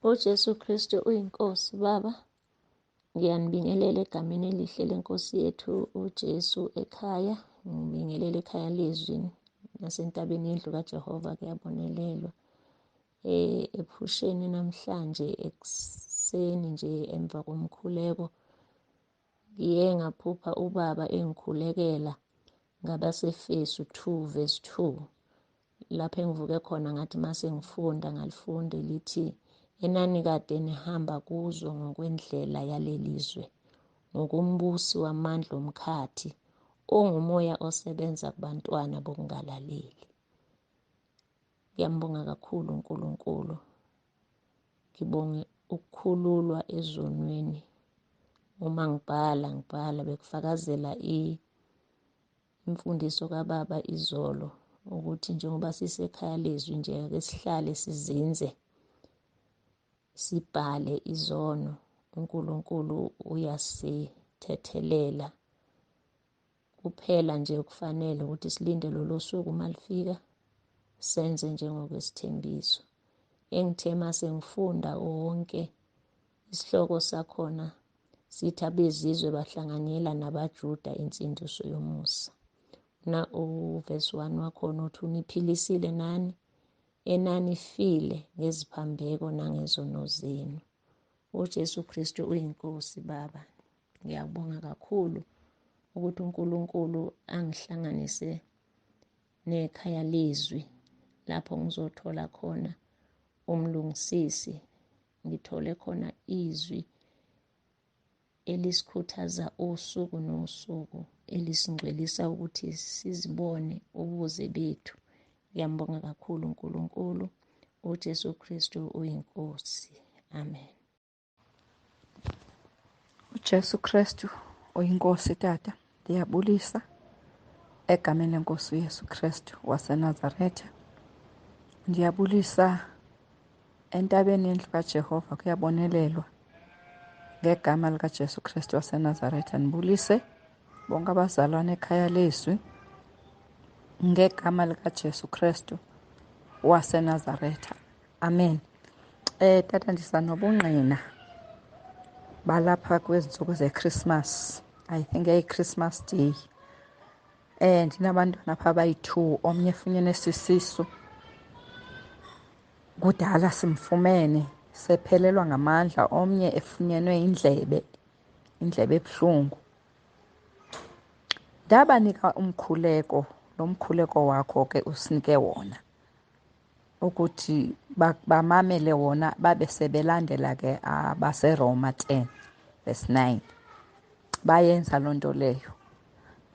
UJesu Kristu uyiNkosi. Baba, ngiyanibingelela egameni elihle lenkosi yethu uJesu ekhaya. Ngibingelela ekhaya lezwi nasentabeni yendlu kaJehova kuyabonelelwa. Ephusheni namhlanje ekuseni nje emva komkhuleko ngiye ngaphupha ubaba engikhulekela ngabaseFesu 2 verse 2, lapho engivuke khona ngathi mase ngifunda ngalifunda lithi, enani kade nihamba kuzo ngokwendlela yalelizwe, ngokumbusi wamandla omkhathi, ongumoya osebenza kubantwana bokungalaleli. Ngiyambonga kakhulu uNkulunkulu. Ngibonge ukukhululwa ezonweni. Uma ngibhala bekufakazela imfundiso kababa izolo ukuthi njengoba sisekhaya lezwi nje ake sihlale sizinze sibhale izono, uNkulunkulu uyasithethelela. Kuphela nje kufanele ukuthi silinde lolo suku malifika senze njengokwesithembiso. Engithe mase ngifunda wonke isihloko sakhona sithi abezizwe bahlanganyela nabaJuda insindiso yomusa. Na uverse 1 wakhona uthi uniphilisile nani enanifile ngeziphambeko nangezono zenu. UJesu Kristu uyiNkosi. Baba, ngiyabonga kakhulu ukuthi uNkulunkulu angihlanganise nekhaya lezwi lapho ngizothola khona umlungisisi, ngithole khona izwi elisikhuthaza usuku nosuku, elisingcwelisa ukuthi sizibone ubuze bethu. Ngiyambonga kakhulu uNkulunkulu. uJesu Kristu uyiNkosi. Amen. UJesu Kristu uyiNkosi. Tata, ndiyabulisa egameni lenkosi uYesu Kristu waseNazaretha. Ndiyabulisa entabeni yendlu kaJehova kuyabonelelwa ngegama likaJesu Kristu waseNazaretha. Ndibulise bonke abazalwane ekhaya lezwi ngegama likaJesu Kristu waseNazaretha. Amen. Tata, ndisanobungqina balapha kwezi ntsuku zeChristmas. I think yayi-Christmas Day. Ndinabantwana apha abayi-2, omnye efunyenwe sisisu kudala simfumene sephelelwa ngamandla, omnye efunyenwe indlebe ebuhlungu. Ndabanika umkhuleko, lo mkhuleko wakho ke usinike wona ukuthi bamamele wona, babe sebelandela ke abaseRoma 10 verse 9. Bayenza loo nto leyo.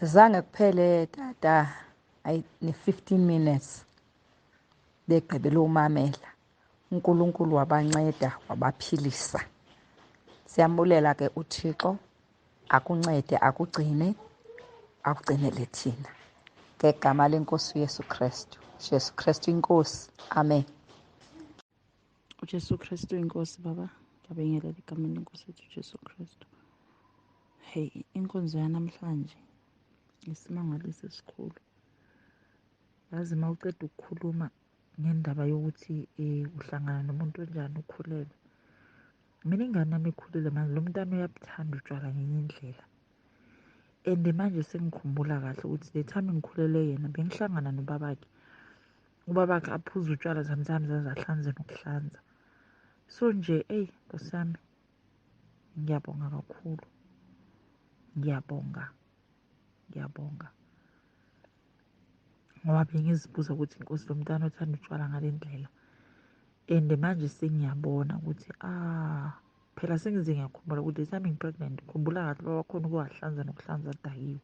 Zange kuphele tata ne-15 minutes begqibele umamela. uNkulunkulu wabanceda wabaphilisa. Siyambulela ke uThixo, akuncede, akugcine, akugcinele thina ngegama lenkosi uYesu Kristu. Jesu Kristu inkosi. Amen. uJesu Kristu inkosi. Baba, ngiyabingelela egameni lenkosi yethu uJesu Kristu. Hey, inkonzo yanamhlanje isimangaliso esikhulu. Yazi uma uqeda ukukhuluma ngendaba yokuthi uhlangana nomuntu onjani ukhulelwe. Mina ingane yami ikhulile manje, lo mntwana uyabuthanda utshwala ngenye indlela. And manje sengikhumbula kahle ukuthi the time ngikhulelwe yena bengihlangana nobabakhe. Ubabakhe aphuza utshwala sometimes aze ahlanze nokuhlanza. So nje eyi Nkosi yami, ngiyabonga kakhulu. Ngiyabonga. Ngiyabonga. Ngoba bengizibuza ukuthi Nkosi lo mntwana othanda utshwala ngale ndlela. And manje sengiyabona ukuthi phela sengize ngiyakhumbula ukuthi the time ngi-pregnant, ngikhumbula kahle baba khona ukuwahlanza nokuhlanza adakiwe.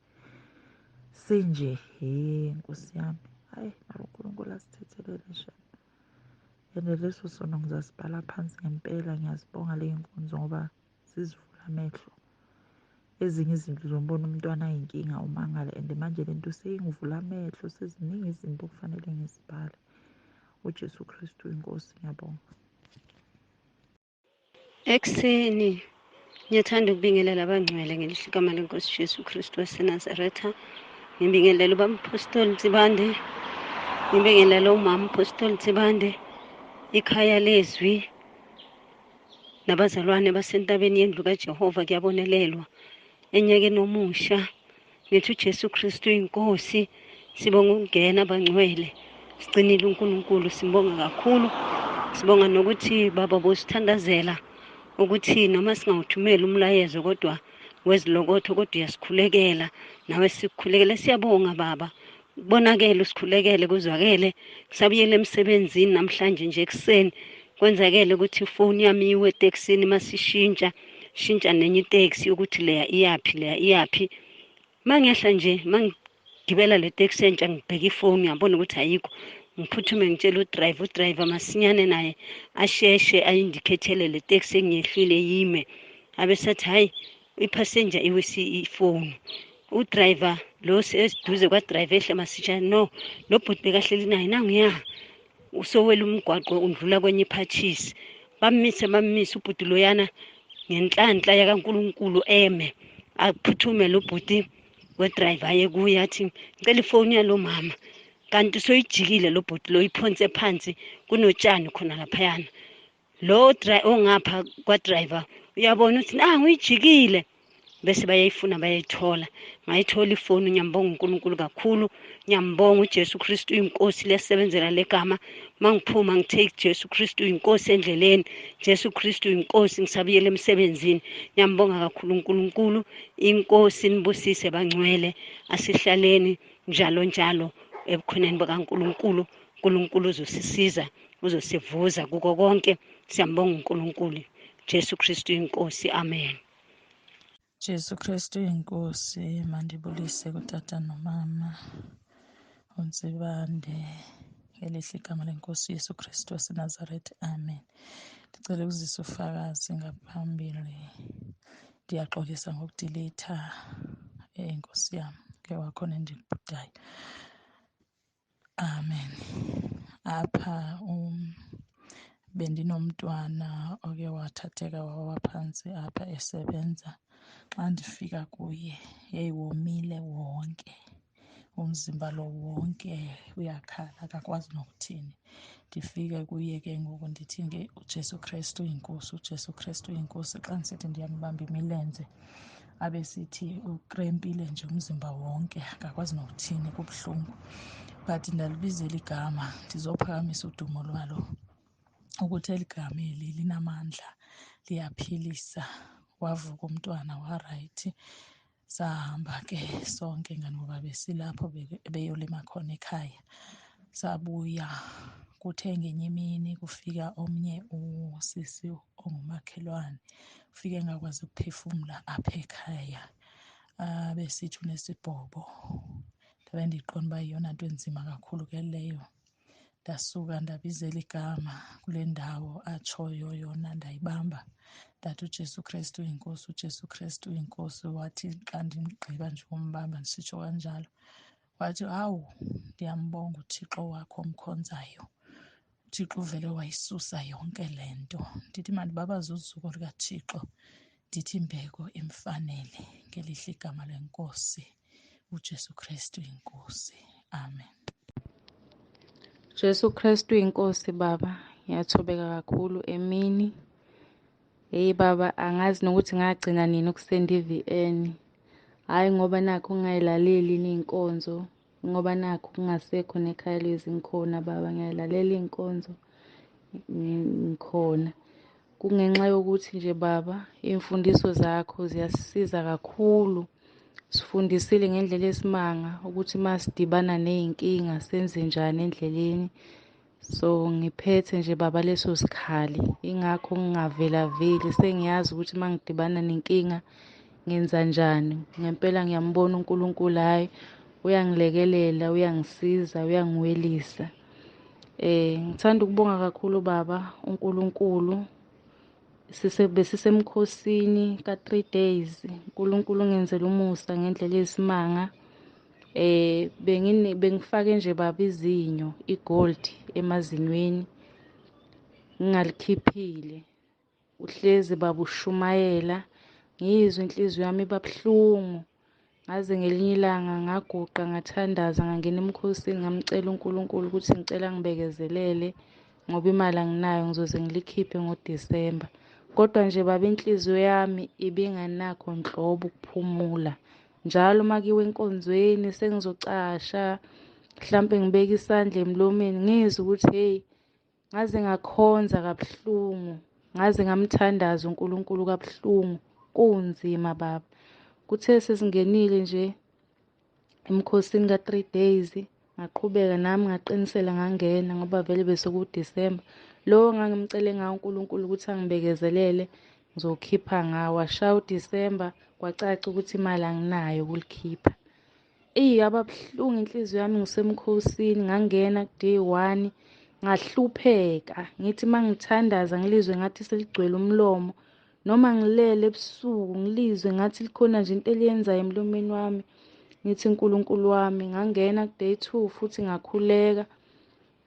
Senje he Nkosi yami, hayi mara uNkulunkulu asithethelele sha. And leso sono ngizasibhala phansi ngempela. Ngiyazibonga le nkonzo ngoba sizivula amehlo. Ezinye izinto uzombona umntwana ayinkinga umangala, and manje lento seyingivula amehlo, seziningi izinto okufanele ngizibhale. uJesu Kristu inkosi. Ngiyabonga. Ekuseni ngiyathanda ukubingelela abangcwele ngelihle igama lenkosi Jesu Kristu waseNazaretha. Ngibingelela ubaba Apostoli Nsibande, ngibingelela umama Apostoli Nsibande, ikhaya lezwi Nabazalwane basentabeni yendlu kaJehova kuyabonelelwa. Enyakeni omusha ngithi uJesu Kristu inkosi, sibonga ukungena abangcwele. Sigcinile uNkulunkulu, simbonga kakhulu. Sibonga nokuthi baba bosithandazela ukuthi noma singawuthumeli umlayezo kodwa wezilokotho, kodwa uyasikhulekela nawe, sikukhulekele. Siyabonga baba, kubonakele usikhulekele, kuzwakele. Kusabuyele emsebenzini namhlanje nje ekuseni kwenzakele ukuthi ifoni yami iwe etekisini, masishintsha shintsha nenye iteksi ukuthi leya iyaphi, leya iyaphi. Mangehla nje mangigibela le teksi entsha, ngibheka ifoni ngiyabona ukuthi ayikho. Ngiphuthume ngitshela udrayiva, udrayiva masinyane naye asheshe ayindikhethele le teksi engiyehlile yime. Abesathi hhayi, iphasenja iwisi ifoni. Udrayiva lo esiduze kwadrayiva ehle masishane, no lo bhuti bekahleli naye nanguya usowela umgwaqo undlula kwenye iphatshisi. Bammise bammise ubhuti loyana ngenhlanhla yakaNkulunkulu eme aphuthume lo bhuti wedrayiva aye kuye athi ngicela ifoni yalo mama, kanti soyijikile lo bhuti lo iphonse phansi kunotshani khona laphayana. Lo ongapha kwadrayiva uyabona ukuthi nangu uyijikile, bese bayayifuna bayayithola. Ngayithola ifoni. Ngiyambonga uNkulunkulu kakhulu, ngiyambonga uJesu Kristu inkosi, liyasebenzela legama. Mangiphuma ngithe Jesu Kristu inkosi endleleni, Jesu Kristu inkosi, ngisabuyela emsebenzini. Ngiyambonga kakhulu uNkulunkulu, inkosi nibusise bangcwele. Asihlaleni njalo njalo ebukhoneni bukaNkulunkulu. uNkulunkulu uzosisiza, uzosivuza kuko konke. Siyambonga uNkulunkulu, Jesu Kristu inkosi, amen. Jesu Kristu inkosi, mandibulise kutata nomama uNtsibande ngelihle igama lenkosi Yesu Kristu waseNazaretha, amen. Ndicela ukuzisa ufakazi ngaphambili, ndiyaxolisa ngokudilitha inkosi yam ke wakhona endikubhudayo, amen. Apha bendinomntwana oke wathatheka wawa phantsi apha esebenza. Xa ndifika kuye yeyi womile wonke umzimba lo wonke, uyakhala akakwazi nokuthini. Ndifike kuye ke ngoku ndithi ke uJesu Kristu inkosi, uJesu Kristu inkosi. Xa ndisithi ndiyambamba imilenze abe sithi ukrempile nje umzimba wonke, akakwazi nokuthini, kubuhlungu. But ndalibizela igama ndizophakamisa udumo lwalo ukuthi eli gama eli linamandla, liyaphilisa. Wavuka umntwana warayithi, sahamba ke sonke ngani ngoba besilapho beyolima khona ekhaya. Sabuya kuthe ngenye imini kufika omnye usisi ongumakhelwane, ufike engakwazi ukuphefumla apha ekhaya, abesithi unesibhobo. Ndabe ndiqonda uba yeyona nto enzima kakhulu ke leyo. Ndasuka ndabizela igama kule ndawo atshoyo yona, ndayibamba ndathi uJesu Kristu inkosi, uJesu Kristu inkosi. Wathi xa ndigqiba nje umbamba ndisitsho kanjalo, wathi hawu, ndiyambonga uThixo wakho omkhonzayo, uThixo uvele wayisusa yonke le nto. Ndithi mandibabaze uzuko lukaThixo, ndithi imbeko imfanele ngelihle igama lenkosi uJesu Kristu inkosi, amen. Jesu Kristu inkosi baba, ngiyathobeka kakhulu emini. Hey baba, angazi nokuthi ngagcina nini ukusenda i-VN. Hhayi ngoba nakho ngingayilaleli ney'nkonzo, ngoba nakho kungasekho nekhaya lezi ngikhona baba, ngiyayilalela iy'nkonzo ngikhona. Kungenxa yokuthi nje baba, iy'mfundiso zakho ziyasisiza kakhulu. Sifundisile ngendlela esimanga ukuthi uma sidibana ney'nkinga senze njani endleleni. So ngiphethe nje baba leso sikhali, ingakho ngingavelaveli, sengiyazi ukuthi uma ngidibana nenkinga ngenza njani. Ngempela ngiyambona uNkulunkulu, hhayi uyangilekelela, uyangisiza, uyangiwelisa. Ngithanda ukubonga kakhulu baba uNkulunkulu. Besisemkhosini ka-3 days. uNkulunkulu ungenzela umusa ngendlela eyisimanga. Bengifake nje baba izinyo igold emazinyweni ngingalikhiphile. Uhlezi baba ushumayela, ngiyizwa inhliziyo yami iba buhlungu. Ngaze ngelinye ilanga ngaguqa ngathandaza, ngangena emkhosini, ngamcela uNkulunkulu ukuthi ngicela ngibekezelele ngoba imali anginayo, ngizoze ngilikhiphe ngoDisemba. Kodwa nje baba, inhliziyo yami ibinganakho nhlobo ukuphumula. Njalo uma kuyiwa enkonzweni sengizocasha, mhlampe ngibeke isandla emlomeni, ngizwe ukuthi hheyi, ngaze ngakhonza kabuhlungu, ngaze ngamthandaza uNkulunkulu kabuhlungu, kunzima baba. Kuthe sesingenile nje emkhosini ka-3 days, ngaqhubeka nami ngaqinisela ngangena ngoba vele bese kuDisemba. Lo ngangimcele ngawo uNkulunkulu ukuthi angibekezelele ngizokhipha ngawo. Washaya uDisemba, kwacaca ukuthi imali anginayo ukulikhipha. Eyi, yaba buhlungu inhliziyo yami ngisemkhosini, ngangena ku-day 1 ngahlupheka. Ngithi uma ngithandaza ngilizwe ngathi seligcwele umlomo, noma ngilele ebusuku ngilizwe ngathi likhona nje into eliyenzayo emlomeni wami. Ngithi uNkulunkulu wami, ngangena ku-day 2 futhi ngakhuleka.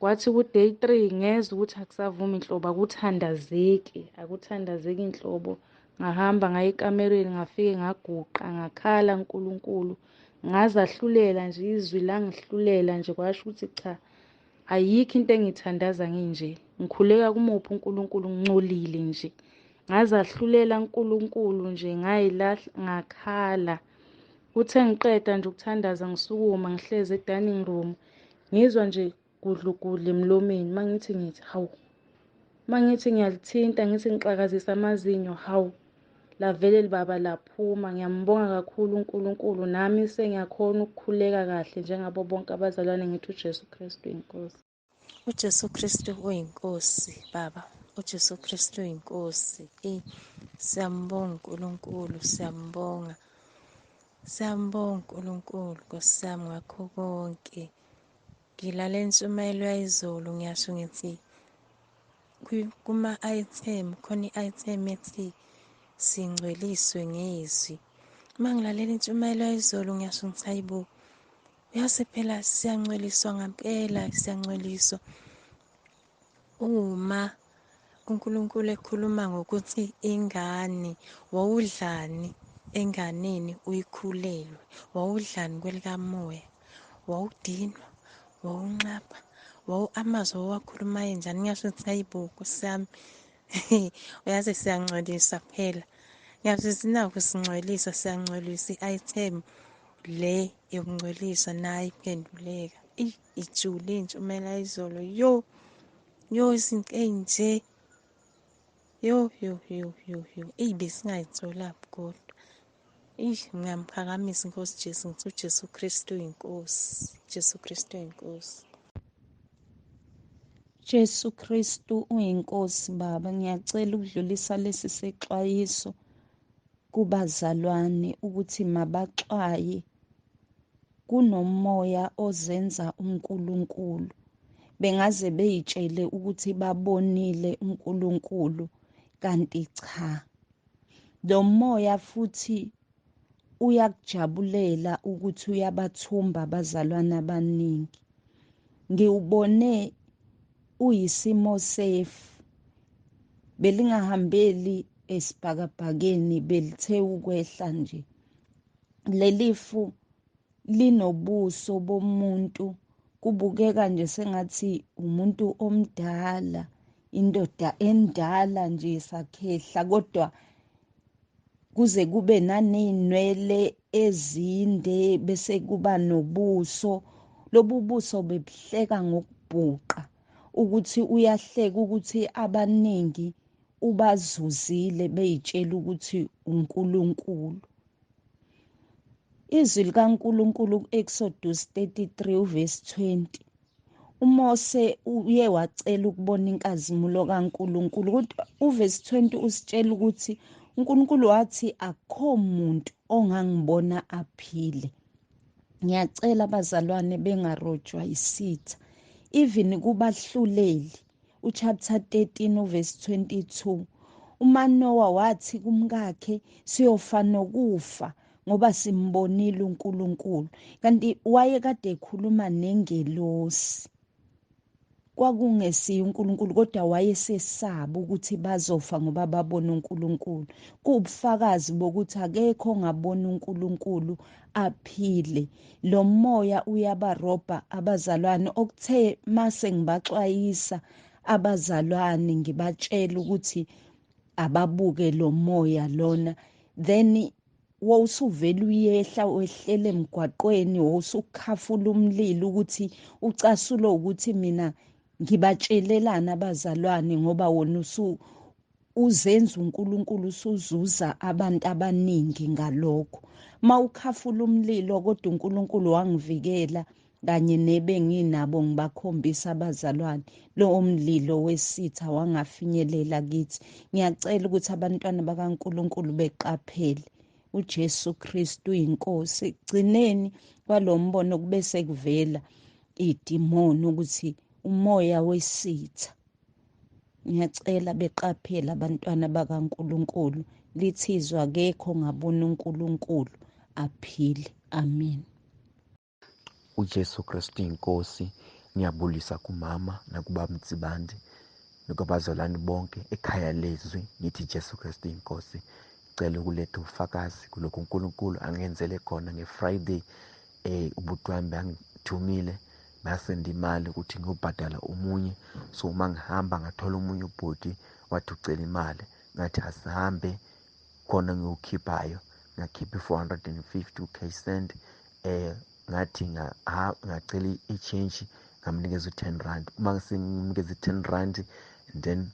Kwathi ku-day 3 ngezwa ukuthi akusavumi inhlobo, akuthandazeki, akuthandazeki inhlobo. Ngahamba ngaya ekamereni, ngafike ngaguqa, ngakhala uNkulunkulu, ngazahlulela nje, izwi langihlulela nje, kwasho ukuthi cha, ayikho into engithandaza nginje. Ngikhuleka kumuphi uNkulunkulu, ngincolile nje. Ngazahlulela uNkulunkulu nje, ngayilahla, ngakhala. Kuthe ngiqeda nje ukuthandaza ngisukuma ngihlezi e-dining room, ngizwa nje gudlugudlu emlomeni. Mangithi ngithi hawu, mangithi ngiyalithinta, ngithi ngixakazisa amazinyo, hawu, lavele libaba laphuma. Ngiyambonga kakhulu uNkulunkulu, nami sengiyakhona ukukhuleka kahle njengabo bonke abazalwane. Ngithi uJesu Kristu inkosi. UJesu Kristu uyinkosi baba, uJesu Kristu uyinkosi. Siyambonga uNkulunkulu, siyambonga, siyambonga uNkulunkulu Nkosi yami ngakho konke. Ngilale intshumayelo yayizolo, ngiyasho ngithi kuma-item khona i-item ethi singcweliswe ngezwi. Uma ngilalela intshumayelo yayizolo ngiyasho ngithi hayibo, yazi phela siyangcweliswa ngempela, siyangcweliswa. Uma uNkulunkulu ekhuluma ngokuthi ingane, wawudlani enganeni uyikhulelwe, wawudlani kwelikamoya, wawudinwa, wawunxapha, wawu amazwi owakhulumayo njani. Ngiyasho ukuthi hayibo Nkosi yami, uyazi siyangcweliswa phela. Ngiyasho ukuthi nakhu singcweliswa, siyangcwelisa i-item le yokungcweliswa nayo iphenduleka. Ijule intshumayelo yayizolo, yo yo, izinto ey'nje, yo yo yo yo yo, eyi besingayitholaphi kodwa. Eish, ngiyamphakamisa inkosi Jesu, ngithi uJesu Kristu uyinkosi, Jesu Kristu uyinkosi. Jesu Kristu uyinkosi baba. Ngiyacela ukudlulisa lesi sexwayiso kubazalwane ukuthi mabaxwaye. Kunomoya ozenza uNkulunkulu, bengaze beyitshele ukuthi babonile uNkulunkulu, kanti cha. Lo moya futhi uyakujabulela ukuthi uyabathumba abazalwane abaningi. Ngiwubone uyisimo sefu, belingahambeli esibhakabhakeni, belithe ukwehla nje. Lelifu linobuso bomuntu, kubukeka nje sengathi umuntu omdala, indoda endala nje sakhehla, kodwa kuze kube naney'nwele ezinde, bese kuba nobuso. Lobu buso bebuhleka ngokubhuqa, ukuthi uyahleka ukuthi abaningi ubazuzile beyitshela ukuthi uNkulunkulu. Izwi likaNkulunkulu ku-Exodus 33 uverse 20, uMose uye wacela ukubona inkazimulo kaNkulunkulu, kodwa uverse 20 usitshela ukuthi uNkulunkulu wathi akukho muntu ongangibona aphile. Ngiyacela abazalwane bengarojwa isitha, even kubahluleli. Uchapter 13 uverse 22, uManowa wathi kumkakhe siyofa nokufa ngoba simbonile uNkulunkulu, kanti wayekade ekhuluma nengelosi. Kwakungesiye uNkulunkulu, kodwa wayesesaba ukuthi bazofa ngoba babona uNkulunkulu. Kuwubufakazi bokuthi akekho ongabona uNkulunkulu aphile. Lo moya uyabarobha abazalwane, okuthe mase ngibaxwayisa abazalwane ngibatshela ukuthi Ababuke lo moya lona, then wawusuvela uyehla wehlele emgwaqweni, wawusukhafula umlilo ukuthi ucasulo ukuthi mina ngibatshelelana abazalwane, ngoba wona uzenza uNkulunkulu, usuzuza abantu abaningi ngalokho. Mawukhafula umlilo, kodwa uNkulunkulu wangivikela kanye nebenginabo, ngibakhombisa abazalwane lo mlilo wesitha wangafinyelela kithi. Ngiyacela ukuthi abantwana bakaNkulunkulu beqaphele, uJesu Kristu inkosi. Gcineni kwalombono kube sekuvela idimoni ukuthi umoya wesitha. Ngiyacela beqaphele abantwana bakaNkulunkulu, lithizwa akekho ngabona uNkulunkulu aphile. Amen. uJesu Kristu inkosi. Ngiyabulisa kumama nakubaba Mtsibandi nakubazalwane bonke ekhaya lezwi, ngithi Jesu Kristu inkosi. Ngicela ukuletha ubufakazi kulokhu uNkulunkulu angenzele khona ngeFriday. Ubhuti wami bangithumile, basenda imali ukuthi ngiyobhadala omunye. So uma ngihamba ngathola omunye ubhuti wathi ucela imali, ngathi asihambe khona ngiyokhiphayo, ngakhipha i-450 u-cash send. Ngathi ngacela i-change, ngamnikeza u-10 rand. Uma sengimnikeza i-10 rand, and then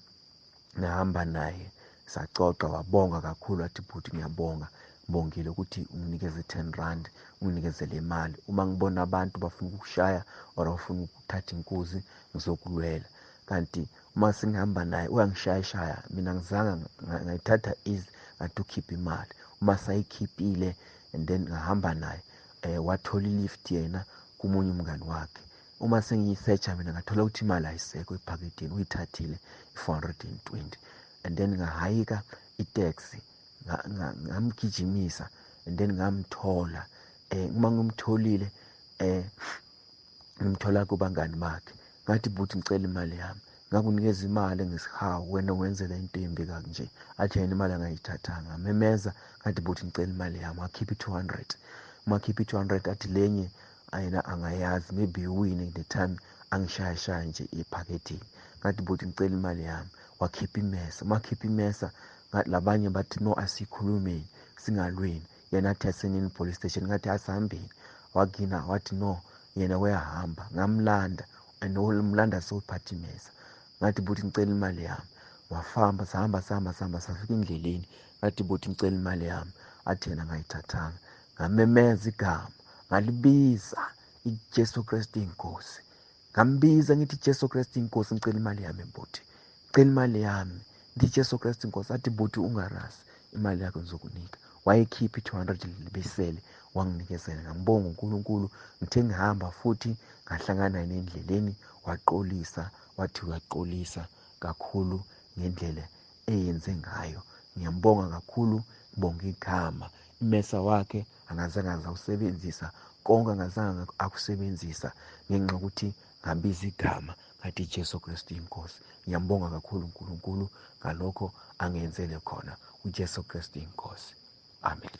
ngahamba naye saxoxa, wabonga kakhulu, wathi bhuti ngiyabonga, ngibongile ukuthi unginikeze 10 rand, unginikeze le mali. Uma ngibona abantu bafuna ukukushaya or bafuna ukuthatha inkuzi, ngizokulwela. Kanti uma sengihamba naye uyangishayashaya, mina ngizange ngayithatha easy, ngathi ukhipha imali. Uma sayikhiphile and then ngahamba naye, wathola i-lift yena komunye umngani wakhe. Uma sengiyisearcha mina ngathola ukuthi imali ayisekho ephaketheni, uyithathile i-420. And then ngahayika itaxi, ngamgijimisa, and then ngamthola. Uma ngimtholile, ngimthola kubangani bakhe, ngathi bhuti ngicela imali yami, ngakunikeza imali ngesihawu, wena wenzela into embi kanje. Athi yena imali angayithathanga. Ngamemeza ngathi bhuti ngicela imali yami, wakhipha i-200. Uma khipha i-200 athi lenye ayena angayazi, maybe win the time angishayashaya nje ephaketheni. Ngathi bhuti ngicela imali yami, wakhipha imesa. Uma khipha imesa, ngathi labanye bathi no, asikhulumeni singalweni. Yena athi asenini police station, ngathi asihambeni. Wagina wathi no, yena uyahamba. Ngamlanda, and umlanda sewuphatha imesa. Ngathi bhuti ngicela imali yami, wafamba, sahamba sahamba sahamba safika endleleni. Ngathi bhuti ngicela imali yami, athi yena ngayithathanga. Ngamemeza igama, ngalibiza iJesu Kristu inkosi. Ngambiza ngithi Jesu Kristu inkosi, ngicela imali yami bhuti, ngicela imali yami, ngithi Jesu Kristu inkosi. Athi bhuti ungarasi, imali yakho ngizokunika. Wayekhipha i-200 libisele, wanginikezela. Ngambonga uNkulunkulu. Ngithe ngihamba futhi ngahlangana naye endleleni, waxolisa, wathi uyaxolisa kakhulu ngendlela eyenze ngayo. Ngiyambonga kakhulu, ngibonga igama. Imesa wakhe angazange azawusebenzisa konke, angazange akusebenzisa ngenxa yokuthi ngabiza igama ngathi Jesu Kristu inkosi. Ngiyambonga kakhulu uNkulunkulu ngalokho angenzele khona. uJesu Kristu inkosi. Amen.